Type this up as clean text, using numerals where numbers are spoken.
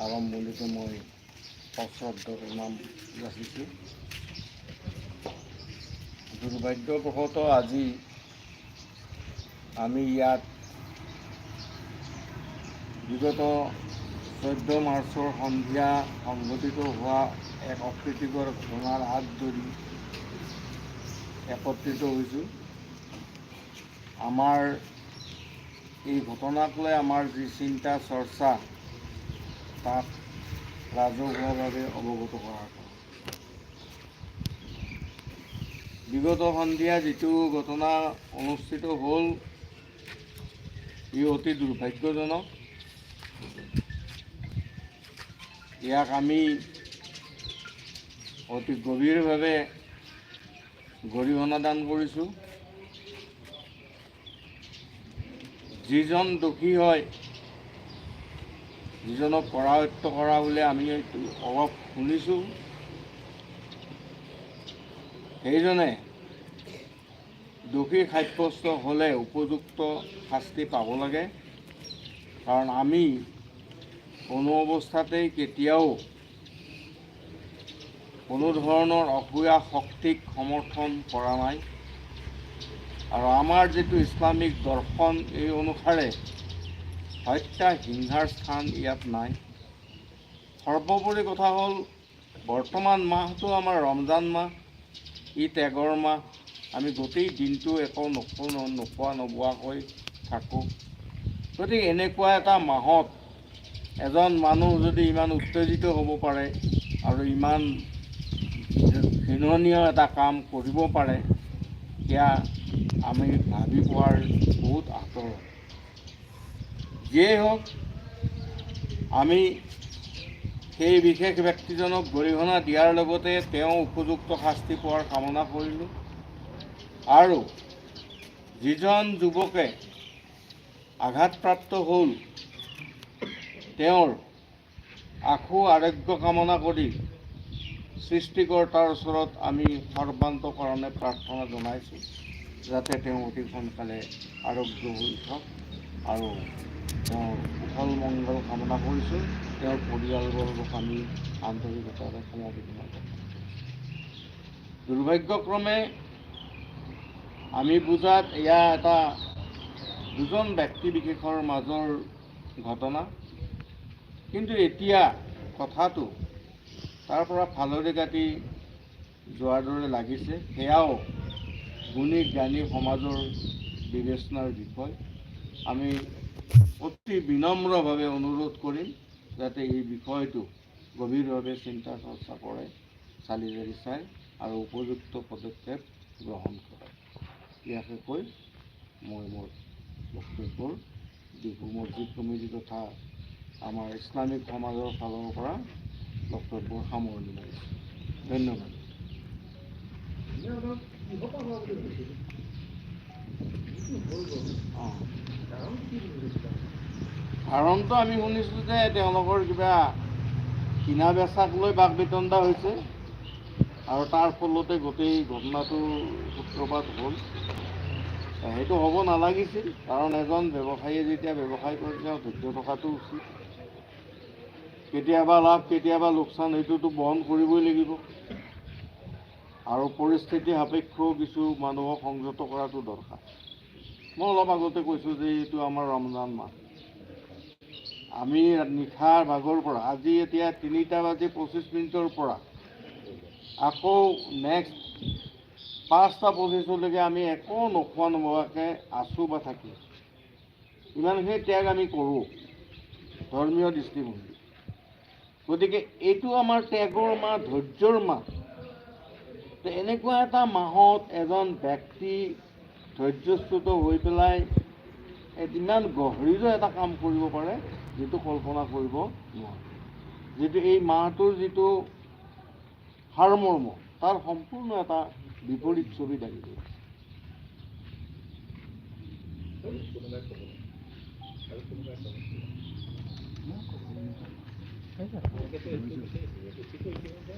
আৰম্ভণিতে মই সশ্ৰদ্ধ প্ৰণাম যাচিছোঁ। দুৰ্ভাগ্যবশতঃ আজি আমি ইয়াত বিগত 14 মাৰ্চৰ সন্ধিয়া সংঘটিত হোৱা এক অপ্ৰীতিকৰ ঘটনাৰ আঁত ধৰি একত্ৰিত হৈছোঁ। আমাৰ এই ঘটনাক লৈ আমাৰ যি চিন্তা চৰ্চা, তাক ৰাজহুৱাভাৱে অৱগত কৰাৰ কাৰণে। বিগত সন্ধিয়া যিটো ঘটনা অনুষ্ঠিত হ'ল, ই অতি দুৰ্ভাগ্যজনক। ইয়াক আমি অতি গভীৰভাৱে গৰিহণা দান কৰিছোঁ। যিজন দোষী হয়, যিজনক কৰায়ত্ব কৰা বুলি আমি অলপ শুনিছোঁ, সেইজনে দোষী সাব্যস্ত হ'লে উপযুক্ত শাস্তি পাব লাগে। কাৰণ আমি কোনো অৱস্থাতেই কেতিয়াও কোনো ধৰণৰ অসূয়া শক্তিক সমৰ্থন কৰা নাই আৰু আমাৰ যিটো ইছলামিক দৰ্শন, এই অনুসাৰে হত্যা হিংসাৰ স্থান ইয়াত নাই। সৰ্বোপৰি কথা হ'ল, বৰ্তমান মাহটো আমাৰ ৰমজান মাহ, ই ত্যাগৰ মাহ। আমি গোটেই দিনটো একো নোখোৱা নোখোৱা নোবোৱাকৈ থাকোঁ। গতিকে এনেকুৱা এটা মাহত এজন মানুহ যদি ইমান উত্তেজিত হ'ব পাৰে আৰু ইমান ঘৃণনীয় এটা কাম কৰিব পাৰে, সেয়া আমি ভাবি পোৱাৰ বহুত আঁতৰত। যিয়েই হওক, আমি সেই বিশেষ ব্যক্তিজনক গৰিহণা দিয়াৰ লগতে তেওঁ উপযুক্ত শাস্তি পোৱাৰ কামনা কৰিলোঁ আৰু যিজন যুৱকে আঘাতপ্ৰাপ্ত হ'ল, তেওঁৰ আশু আৰোগ্য কামনা কৰি সৃষ্টিকৰ্তাৰ ওচৰত আমি সৰ্বান্তকৰণে প্ৰাৰ্থনা জনাইছোঁ, যাতে তেওঁ অতি সোনকালে আৰোগ্য হৈ উঠক আৰু তেওঁৰ কুশল মংগল কামনা কৰিছোঁ। তেওঁৰ পৰিয়ালবৰ্গক আমি আন্তৰিকতাৰে সমবেদনা জ্ঞাপন কৰিছোঁ। দুৰ্ভাগ্যক্ৰমে আমি বুজাত এয়া এটা দুজন ব্যক্তি বিশেষৰ মাজৰ ঘটনা, কিন্তু এতিয়া কথাটো তাৰ পৰা ফালৰি কাটি যোৱাৰ দৰে লাগিছে। সেয়াও গুণী জ্ঞানী সমাজৰ বিবেচনাৰ বিষয়। আমি অতি বিনম্ৰভাৱে অনুৰোধ কৰিম যাতে এই বিষয়টো গভীৰভাৱে চিন্তা চৰ্চা কৰে, চালি জাৰি চায় আৰু উপযুক্ত পদক্ষেপ গ্ৰহণ কৰে। ইয়াকে কৈ মই মোৰ বক্তব্যৰ ডিফু মছজিদ কমিটি তথা আমাৰ ইছলামিক সমাজৰ ফালৰ পৰা বক্তব্যৰ সামৰণি মাৰিছোঁ। ধন্যবাদ। কিহৰ পৰা হোৱা বুলি ভাবিছিল? যিটো হৈ গ'ল, কাৰণটো কি বুলি ভাবিছিল? কাৰণটো আমি শুনিছোঁ যে তেওঁলোকৰ কিবা কিনা বেচাক লৈ বাক বিতণ্ডা হৈছে আৰু তাৰ ফলতে গোটেই ঘটনাটো সূত্ৰপাত হ'ল। সেইটো হ'ব নালাগিছিল, কাৰণ এজন ব্যৱসায়ীয়ে যেতিয়া ব্যৱসায় কৰে, তেওঁ ধৈৰ্য থকাটো উচিত। কেতিয়াবা লাভ, কেতিয়াবা লোকচান, সেইটোতো বহন কৰিবই লাগিব আৰু পৰিস্থিতি সাপেক্ষেও কিছু মানুহক সংযত কৰাটো দৰকাৰ। মই অলপ আগতে কৈছোঁ যে এইটো আমাৰ ৰমজান মাহ। আমি নিশাৰ ভাগৰ পৰা, আজি এতিয়া 3টা বাজি 25 মিনিটৰ পৰা আকৌ নেক্সট 5টা 25লৈকে আমি একো নোখোৱা নোবোৱাকৈ আছোঁ বা থাকিম। ইমানখিনি ত্যাগ আমি কৰোঁ ধৰ্মীয় দৃষ্টিভংগী। গতিকে এইটো আমাৰ ত্যাগৰ মাহ, ধৈৰ্যৰ মাহ। তো এনেকুৱা এটা মাহত এজন ব্যক্তি ধৈৰ্যচ্যুত হৈ পেলাই ইমান গভীৰ এটা কাম কৰিব পাৰে, যিটো কল্পনা কৰিব নোৱাৰে, যিটো এই মাহটোৰ যিটো সাৰমৰ্ম, তাৰ সম্পূৰ্ণ এটা বিপৰীত ছবি দাঙি ধৰিছে। কোনোবাই ক'ব আৰু কোনোবাই ক'ব? এইটো বেছি বেছিকৈ ইতিমধ্যে